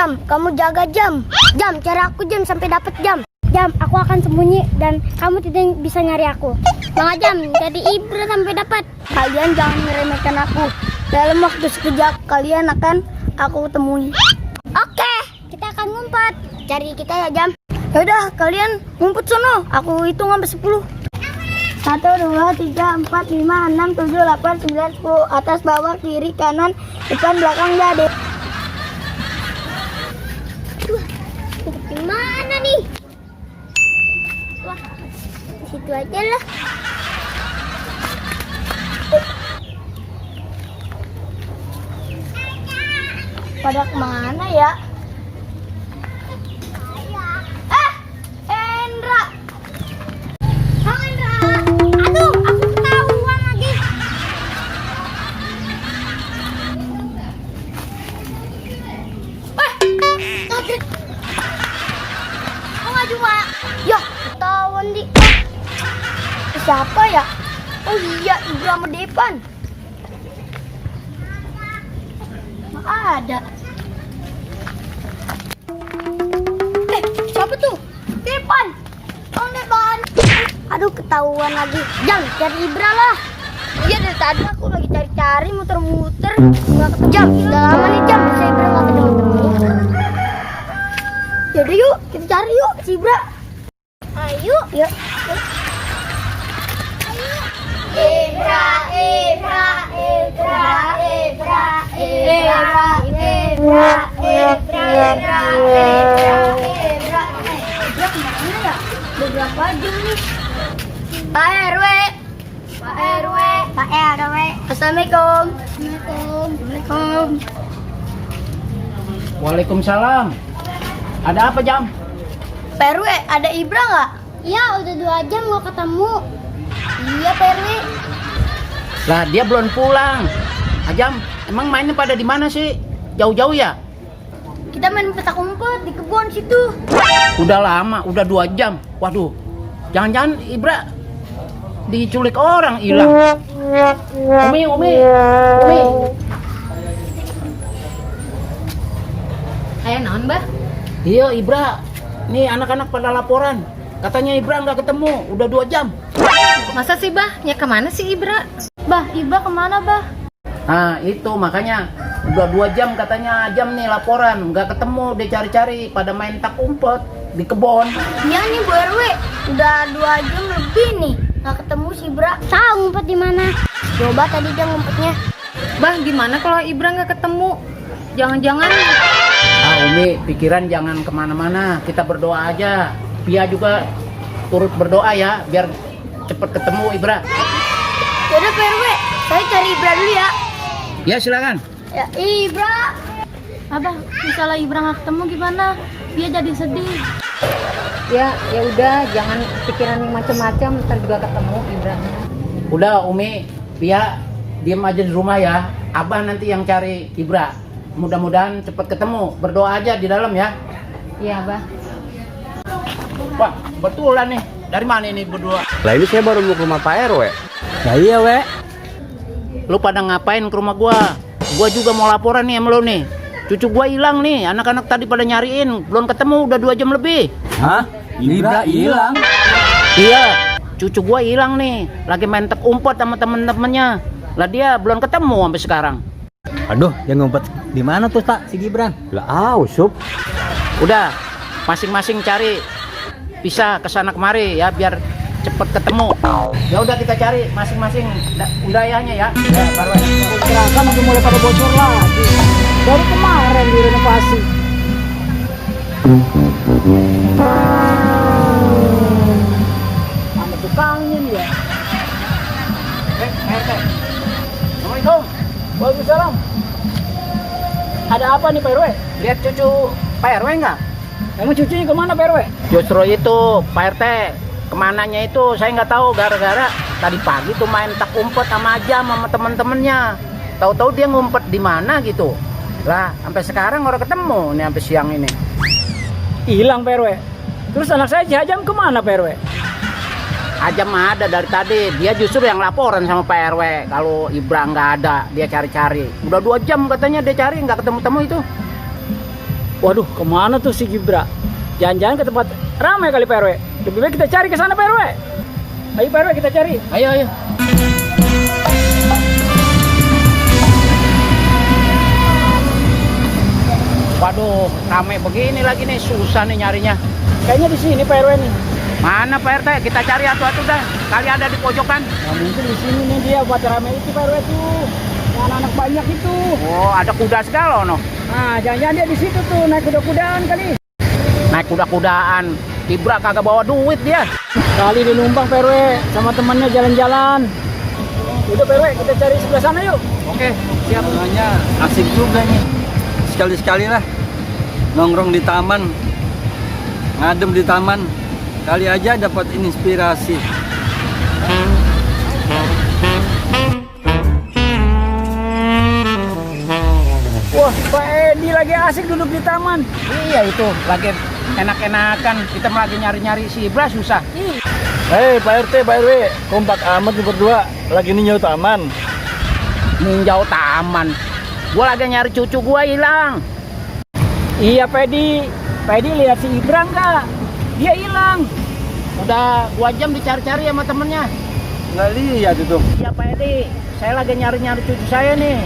Jam, kamu jaga Jam. Jam, cari aku Jam sampai dapat Jam. Jam, aku akan sembunyi dan kamu tidak bisa nyari aku. Bang Jam, jadi Ibra sampai dapat. Kalian jangan meremehkan aku. Dalam waktu sekejap kalian akan aku temui. Oke, kita akan ngumpet. Cari kita ya Jam. Yaudah, kalian ngumpet sono. Aku hitung sampai 10. 1, 2, 3, 4, 5, 6, 7, 8, 9, 10. Atas, bawah, kiri, kanan, depan, belakang, jadi. Di mana nih? Wah, di situ aja lah. Pada kemana ya? Endra. Bang Endra. Aduh, aku ketahuan lagi. Kaget. Oh, ngaju, Pak. Ya, ketahuan di. Siapa ya? Oh iya, Ibra sama Depan. Nggak ada. Siapa tuh? Depan. Oh, Depan. Aduh, ketahuan lagi. Jam, cari Ibra lah. Iya, dari tadi aku lagi cari-cari, muter-muter. Nggak ketemu. Jam, udah lama nih Jam. Si Ibra nggak ketemu-ketemu. Yaudah yuk, kita cari yuk si Ibra. Ayo. Yuk. Ibra, Ibra, Ibra, Ibra, Ibra, Ibra, Ibra, Ibra, Ibra. Ibra kemana ya? Beberapa jam nih. Pak RW, Pak RW, Pak RW. Assalamualaikum. Assalamualaikum. Waalaikumsalam. Ada apa Jam? Pak RW, ada Ibra nggak? Iya, udah 2 jam nggak ketemu. Iya Pak RW. Lah dia belum pulang. Jam, emang mainnya pada di mana sih? Jauh-jauh ya? Kita main petak umpet di kebun situ. Udah lama, udah 2 jam. Waduh, jangan-jangan Ibra diculik orang hilang. Umi. Kayak naon, Bah? Iya Ibra, nih anak-anak pada laporan. Katanya Ibra nggak ketemu, udah 2 jam. Masa sih, Bah? Ya kemana sih Ibra? Bah, Ibra kemana Bah? Nah itu makanya udah 2 jam katanya Jam nih laporan nggak ketemu, dia cari-cari pada main tak umpet di kebun. Iya nih Bu RW, udah 2 jam lebih nih nggak ketemu si Ibra. Tahu ngumpet di mana? Coba tadi dia ngumpetnya. Bah, gimana kalau Ibra nggak ketemu? Jangan-jangan Umi, pikiran jangan kemana-mana, kita berdoa aja. Pia juga turut berdoa ya, biar cepet ketemu Ibra. Yaudah Pak RW, saya cari Ibra dulu ya. Ya silakan. Ya Ibra. Abah, misalnya Ibra nggak ketemu gimana? Dia jadi sedih. Ya udah, jangan pikiran yang macam-macam, ntar juga ketemu Ibra. Udah Umi, Pia diem aja di rumah ya. Abah nanti yang cari Ibra. Mudah-mudahan cepet ketemu. Berdoa aja di dalam ya. Iya, Abah. Wah, betulan nih. Dari mana ini berdua? Lah ini saya baru mau ke rumah Pak RW. Ya iya, we. Lu pada ngapain ke rumah gua? Gua juga mau laporan nih sama lu nih. Cucu gua hilang nih. Anak-anak tadi pada nyariin, belum ketemu, udah 2 jam lebih. Hah? Ibra hilang? Iya, cucu gua hilang nih. Lagi main tek umpet sama temen-temennya. Lah dia belum ketemu sampai sekarang. Aduh, yang ngumpet di mana tuh tak si Gibran? Lah, Sup. Udah, masing-masing cari. Bisa kesana kemari ya biar cepet ketemu. Ya udah kita cari masing-masing wilayahnya ya. Ya, baru Seragam udah mulai pada bocor lagi. Dari kemarin direnovasi. Mana tukangnya nih ya? RT. Assalamualaikum. Waalaikumsalam. Ada apa nih Pak RW? Lihat cucu Pak RW nggak? Emang cucunya kemana Pak RW? Justru itu Pak RT. Kemananya itu saya nggak tahu, gara-gara tadi pagi tuh main tak umpet sama Jam sama temen-temennya. Tahu-tahu dia ngumpet di mana gitu. Lah sampai sekarang orang ketemu nih sampai siang ini. Hilang Pak RW. Terus anak saya si Ajam kemana Pak RW? Ajam ada dari tadi, dia justru yang laporan sama Pak RW kalau Ibra nggak ada, dia cari-cari. Udah 2 jam katanya dia cari, nggak ketemu-temu itu. Waduh, kemana tuh si Gibra? Jangan-jangan ke tempat ramai kali Pak RW. Lebih baik kita cari ke sana Pak RW. Ayo Pak RW kita cari. Ayo, ayo. Waduh, rame begini lagi nih, susah nih nyarinya. Kayaknya di sini Pak RW nih. Mana Pak RT? Kita cari atu-atu dah. Kali ada di pojokan. Nah, mungkin di sini nih dia buat rame itu Pak RW tuh. Yang anak-anak banyak itu. Oh, ada kuda segala no. Nah, jangan-jangan dia di situ tuh naik kuda-kudaan kali. Naik kuda-kudaan. Ibra kagak bawa duit dia. Kali dia numpang Pak RW sama temannya jalan-jalan. Udah Pak RW, kita cari sebelah sana yuk. Oke, siap. Sebenarnya asik juga nih. Sekali-sekali lah nongkrong di taman, ngadem di taman, kali aja dapat inspirasi. Wah, Pak Edi lagi asik duduk di taman. Iya itu, lagi enak-enakan. Kita lagi nyari-nyari si Ibra susah. Hei Pak RT, Pak RW, kompak amat nih berdua, lagi ninjau taman. Ninjau taman. Gua lagi nyari cucu gua hilang. Iya Pak Edi. Pak Edi lihat si Ibra nggak? Dia hilang. Udah 2 jam dicari-cari sama temennya. Nggak lihat itu. Iya Pak Edi, saya lagi nyari-nyari cucu saya nih.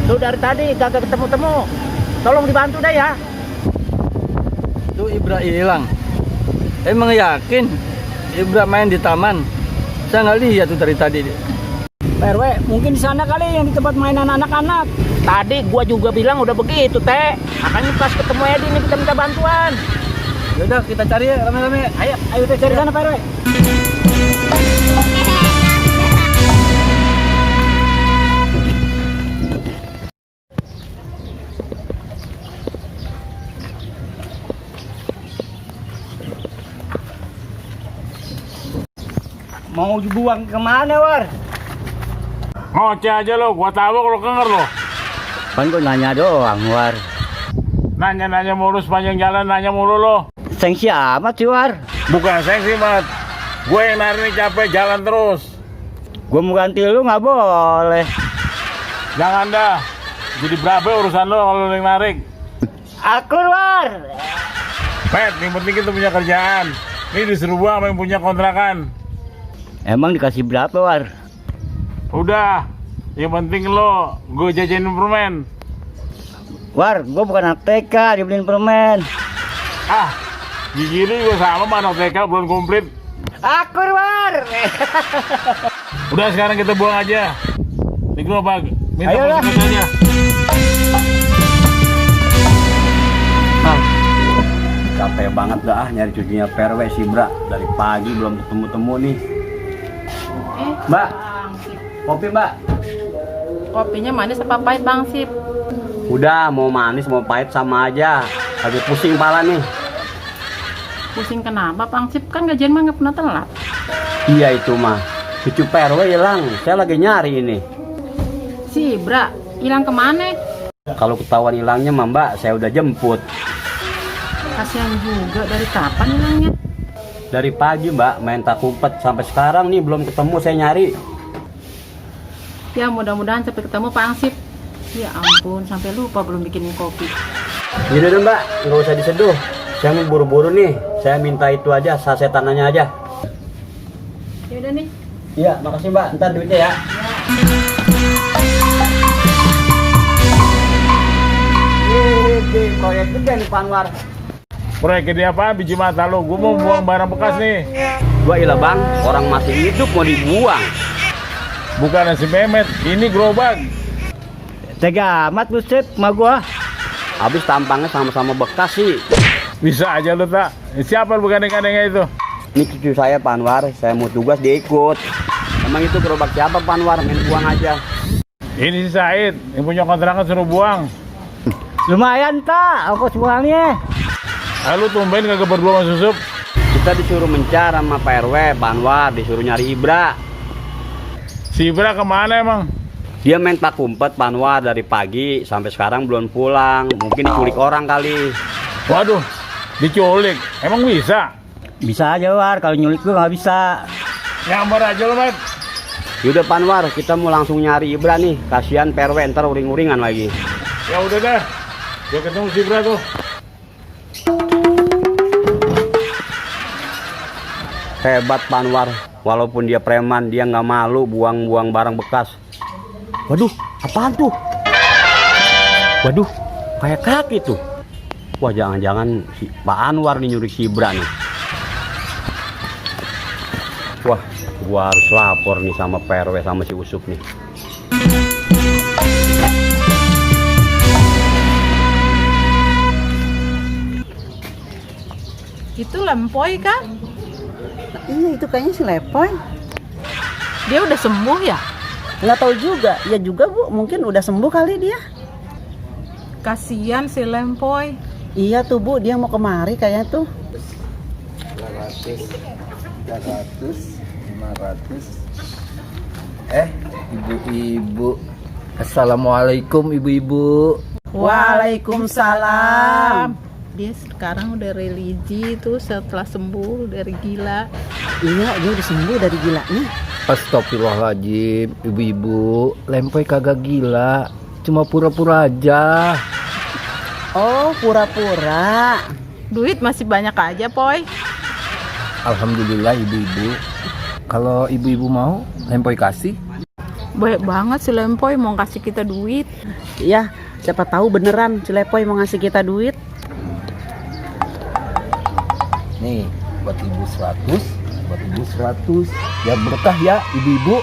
Tuh dari tadi kagak ketemu-temu. Tolong dibantu dah ya. Tuh Ibra hilang. Emang yakin Ibra main di taman? Saya nggak lihat tuh dari tadi. Pak RW, mungkin di sana kali yang di tempat mainan anak-anak. Tadi gua juga bilang udah begitu, Teh. Makanya pas ketemu Edi nih kita minta bantuan. Yaudah kita cari ya rame-rame. Ayo kita cari sana Pak RW. Mau dibuang kemana, War? Ngoceh aja lo, gua tahu kalau kenger lo. Kan gue nanya doang, War. Nanya-nanya mulu sepanjang jalan, nanya mulu lo. Sengsi amat sih, War. Bukan seksi, Mat. Gue yang narik capek jalan terus. Gue mau ganti lu nggak boleh. Jangan dah. Jadi berapa urusan lo kalau lo yang narik? Akur, War. Pet, yang penting kita punya kerjaan. Ini disuruh gua sama yang punya kontrakan. Emang dikasih berapa, War? Udah, yang penting lo gue jajanin permen. War, gue bukan anak TK, dibeliin permen. Ah, gigi lu juga sama sama anak TK belum komplit. Akur, War. Udah sekarang kita buang aja. Di gerobak, minta Ayolah. masuk aja. Capek banget dah nyari cucunya PRW si Bra. Dari pagi belum ketemu-temu nih. Mbak, kopi Mbak. Kopinya manis apa pahit Bang Sip? Udah mau manis mau pahit sama aja. Lagi pusing pala nih. Pusing kenapa Bang Sip? Kan gajian mah nggak pernah telat. Iya itu mah. Cucu PRW hilang. Saya lagi nyari ini. Si Bra, hilang kemana? Kalau ketahuan hilangnya mah Mbak, saya udah jemput. Kasihan juga, dari kapan hilangnya? Dari pagi Mbak main tak umpet sampai sekarang nih belum ketemu saya nyari. Ya mudah-mudahan cepet ketemu Bang Sip. Ya ampun, sampai lupa belum bikinin kopi. Yaudah deh Mbak, nggak usah diseduh. Saya mau buru-buru nih. Saya minta itu aja, sasetanannya aja. Ya udah nih. Iya, makasih Mbak. Ntar duitnya ya. Proyek gede nih Panwar. Proyek gede apa? Biji mata lo, gue mau buang barang bekas nih. Gua ilah bang, orang masih hidup mau dibuang. Bukan nasi Mehmet, ini gerobak. Tega amat lu, Sip, sama gua. Habis tampangnya sama-sama bekas sih. Bisa aja lo tak. Siapa lu gandeng-gandengnya itu? Ini cucu saya Pak Anwar, saya mau tugas dia ikut. Emang itu gerobak siapa Pak Anwar? Main buang aja. Ini si Said, yang punya kontrakan suruh buang. Lumayan, tak, ongkos buangnya. Lalu tumben kagak berdua sama Susup. Kita disuruh mencar sama Pak RW, Pak Anwar, disuruh nyari Ibra. Si Ibra kemana emang? Dia main tak umpet Pak Anwar dari pagi sampai sekarang belum pulang. Mungkin diculik orang kali. Waduh, diculik. Emang bisa? Bisa aja, War, kalau nyulik gua nggak bisa. Nyambar aja lo, Mat. Yaudah Pak Anwar, kita mau langsung nyari Ibra nih. Kasihan Pak RW ntar uring-uringan lagi. Ya udah dah. Gue ketemu si Ibra tuh. Hebat Pak Anwar. Walaupun dia preman, dia nggak malu buang-buang barang bekas. Waduh, apaan tuh? Waduh, kayak kaki tuh. Wah, jangan-jangan si Pak Anwar nih nyuri si Ibra nih. Wah, gua harus lapor nih sama PRW sama si Usuk nih. Itu Lempoy kan? Iya, itu kayaknya si Lepoy. Dia udah sembuh ya? Nggak tahu juga. Ya juga Bu, mungkin udah sembuh kali dia. Kasian si Lempoy. Iya tuh Bu, dia mau kemari kayaknya tuh. 300, 500. Ibu-ibu. Assalamualaikum ibu-ibu. Waalaikumsalam. Dia sekarang udah religi tuh setelah sembuh dari gila. Iya, dia udah sembuh dari gilanya. Astagfirullahaladzim, ibu-ibu. Lempoy kagak gila, cuma pura-pura aja. Oh, pura-pura. Duit masih banyak aja, Poy. Alhamdulillah ibu-ibu. Kalau ibu-ibu mau, Lempoy kasih. Baik banget si Lempoy mau kasih kita duit. Iya, siapa tahu beneran si Lepoy mau ngasih kita duit. Nih, buat ibu 100, buat ibu 100. Ya berkah ya ibu-ibu.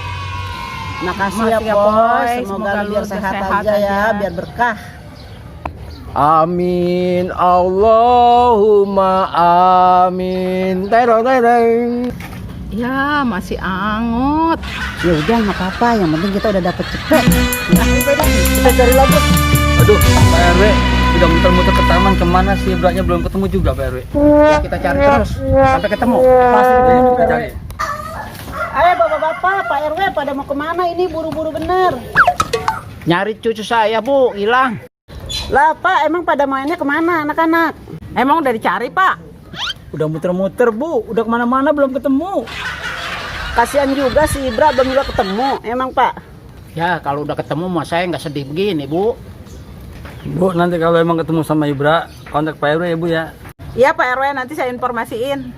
Makasih ya Poy. Semoga lu biar sehat aja ya, biar berkah. Amin, Allahumma amin. Tereng. Ya masih angot. Ya udah nggak apa-apa, yang penting kita udah dapet cepet. Kita cari lagi. Aduh, Pak RW, udah muter-muter ke taman, kemana sih Ibra-nya belum ketemu juga Pak RW. Ya, kita cari terus sampai ketemu. Pasti kita cari. Ayo bapak-bapak, Pak RW pada mau kemana ini, buru-buru bener. Nyari cucu saya, Bu, hilang. Lah Pak, emang pada mainnya kemana anak-anak? Emang udah dicari, Pak? Udah muter-muter Bu, udah kemana-mana belum ketemu. Kasihan juga si Ibra belum juga ketemu, emang Pak. Ya, kalau udah ketemu mah saya nggak sedih begini, Bu. Bu, nanti kalau emang ketemu sama Ibra, kontak Pak RW ya Bu ya. Iya Pak RW, nanti saya informasiin.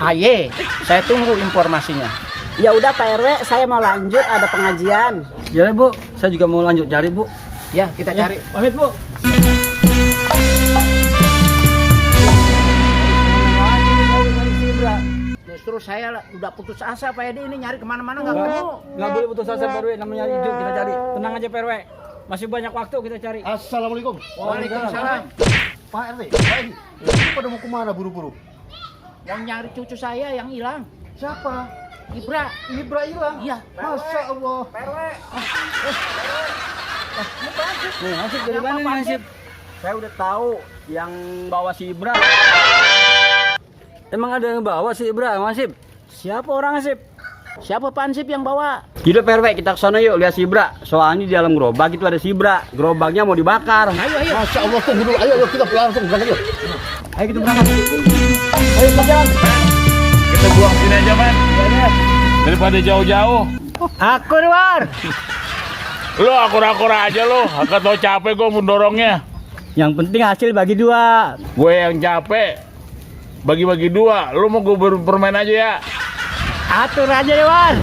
Aye, saya tunggu informasinya. Ya udah Pak RW, saya mau lanjut, ada pengajian. Ya Bu, saya juga mau lanjut cari Bu. Ya, kita cari. Pamit Bu. Justru saya udah putus asa Pak Edi ini nyari kemana-mana nggak ketemu. Nggak boleh putus asa Pak RW, namanya hidup kita cari. Tenang aja Pak RW, masih banyak waktu kita cari. Assalamualaikum. Waalaikumsalam. Pak RW, Pak Edi, ini pada mau kemana buru-buru? Mau nyari cucu saya yang hilang. Siapa? Ibra. Ibra hilang? Iya. Masya Allah. Nih, nasib dari mana nih nasib? Saya udah tahu yang bawa si Ibra. Emang ada yang bawa si Ibra, nasib? Siapa orang Asip? Siapa Pak Ansip yang bawa? Tidak PRW, kita kesana yuk lihat si Ibra. Soalnya di dalam gerobak itu ada si Ibra. Gerobaknya mau dibakar. Ayo, ayo. Masya Allah, tunggu dulu. Ayo, kita langsung berangkat yuk. Ayo kita berangkat. Ayo kita jalan. Kita buang sini aja, Man. Daripada jauh-jauh. Aku War. Lo akur-akur aja lo. Agak tau capek gue mendorongnya. Yang penting hasil bagi dua. Gue yang capek. Bagi-bagi dua. Lo mau gue bermain aja ya? Atur aja deh War.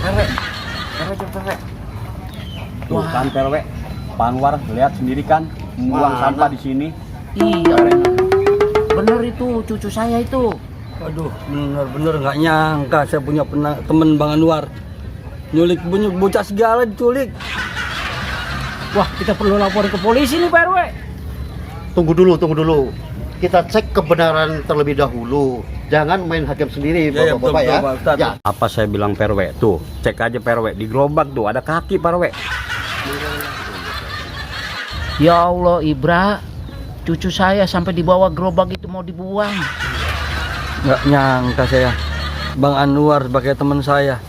Tuh kan PRW, Pak Anwar lihat sendiri kan, membuang sampah di sini. Iya. Bener itu cucu saya itu. Aduh, bener-bener nggak nyangka saya punya temen Bang Anwar. Nyulik bocah segala diculik. Wah, kita perlu laporin ke polisi nih Pak RW. Tunggu dulu. Kita cek kebenaran terlebih dahulu. Jangan main hakim sendiri, Ya, Bapak-Bapak ya. betul, Pak Ustadz. Ya. Apa saya bilang PRW? Tuh, cek aja PRW, di gerobak tuh ada kaki PRW. Ya Allah, Ibra. Cucu saya sampai dibawa gerobak itu mau dibuang. Nggak nyangka saya, Bang Anwar sebagai teman saya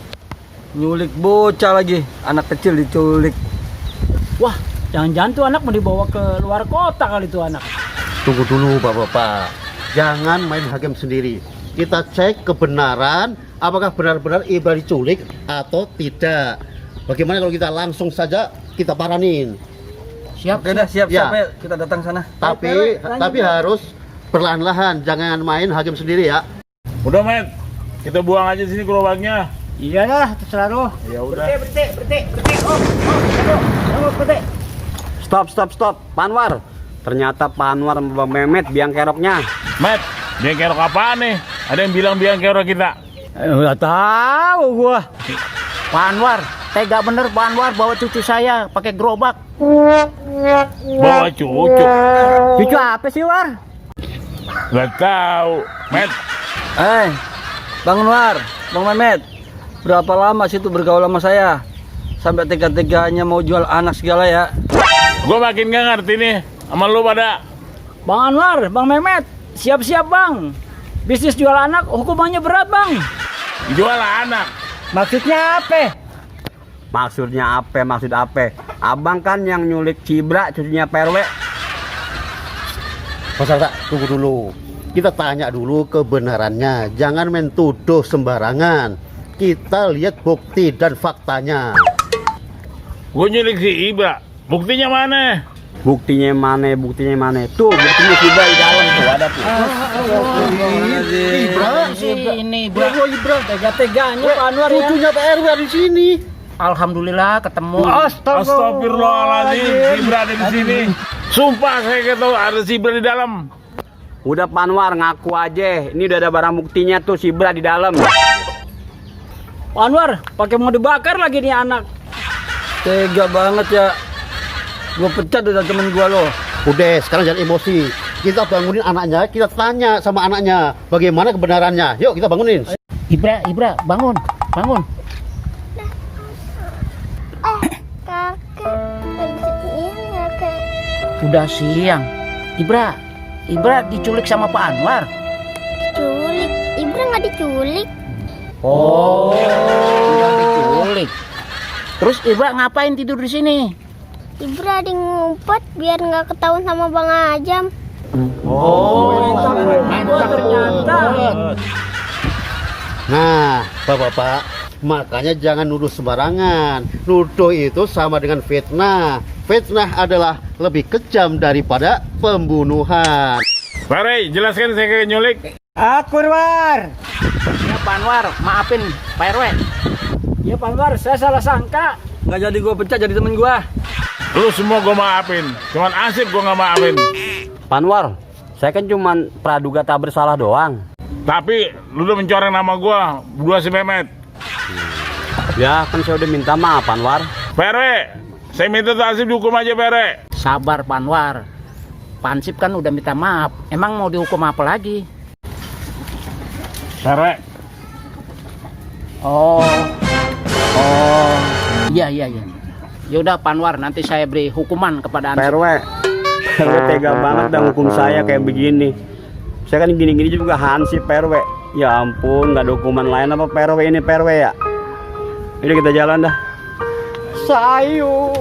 nyulik bocah lagi, anak kecil diculik. Wah, jangan-jangan tuh anak mau dibawa ke luar kota kali tuh anak. Tunggu dulu, Bapak-Bapak. Jangan main hakim sendiri. Kita cek kebenaran, apakah benar-benar Ibra diculik atau tidak. Bagaimana kalau kita langsung saja kita paranin? Siap. Oke dah, siap Ya. ya. Kita datang sana. Tapi harus perlahan-lahan. Jangan main hakim sendiri ya. Udah, Men. Kita buang aja sini gerobaknya. Iya dah, terserah lu. Ya udah. Stop. Panwar. Ternyata Panwar sama Bang Mehmet biang keroknya. Met, biang kerok apaan nih? Ada yang bilang biang kerok kita. Nggak tahu gua. Pak Anwar, tega bener Pak Anwar bawa cucu saya pakai gerobak. Bawa cucu. Cucu apa sih, War? Gak tahu. Met, Bang Anwar, Bang Mehmet, berapa lama sih itu bergaul sama saya? Sampai tega-teganya mau jual anak segala ya. gue makin gak ngerti nih sama lu pada. Bang Anwar, Bang Mehmet, siap-siap Bang. Bisnis jual anak hukumannya berat Bang. Jual anak. Maksudnya apa? Maksud apa? Abang kan yang nyulik Cibra, cucunya PRW. Mas Arta, tunggu dulu. Kita tanya dulu kebenarannya. Jangan main tuduh sembarangan. Kita lihat bukti dan faktanya. Gue nyulik si Ibra. Buktinya mana? Buktinya mana? Tuh, buktinya Cibra di dalam tuh, ada tuh. Ibra, Ini Ibra. Ibra. Tega-teganya Pak Anwar ya. Cucunya PRW ada di sini. Alhamdulillah ketemu. Astagfirullahaladzim. Si Ibra ada di sini. Sumpah saya gak tahu ada si Ibra di dalam. Udah Panwar ngaku aja. Ini udah ada barang buktinya tuh Cibra di dalam. Pak Anwar, pakai mau dibakar lagi nih anak. Tega banget ya. Gue pecat dari temen gue loh. Udah, sekarang jangan emosi. Kita bangunin anaknya, kita tanya sama anaknya bagaimana kebenarannya. Yuk kita bangunin. Ibra, bangun. Udah siang. Ibra diculik sama Pak Anwar. Diculik? Ibra nggak diculik. Oh, udah diculik. Terus Ibra ngapain tidur di sini? Ibra di ngumpet biar nggak ketahuan sama Bang Ajam. Ternyata. Nah, Bapak-bapak, makanya jangan nuduh sembarangan. Nuduh itu sama dengan fitnah. Fitnah adalah lebih kejam daripada pembunuhan. Pare, jelaskan saya kayak nyulik. Aku War. Ya Pak Anwar, maafin Pak RW. Ya Pak Anwar, saya salah sangka. Nggak jadi gue pecat jadi temen gue. Lu semua gue maafin. Cuman Asip gue gak maafin. Panwar, saya kan cuman praduga tak bersalah doang. Tapi lu udah mencoreng nama gue berdua si Mehmet. Ya kan saya udah minta maaf Panwar. Pere, saya minta tuh Asip dihukum aja Pere. Sabar Pak Anwar. Pansip kan udah minta maaf. Emang mau dihukum apa lagi? Pere. Oh. Iya. Ya udah Pak Anwar, nanti saya beri hukuman kepada Anda. PRW tega banget dan hukum saya kayak begini. Saya kan gini-gini juga hansip PRW. Ya ampun, nggak ada hukuman lain apa PRW ini PRW ya. Ini kita jalan dah. Sayur.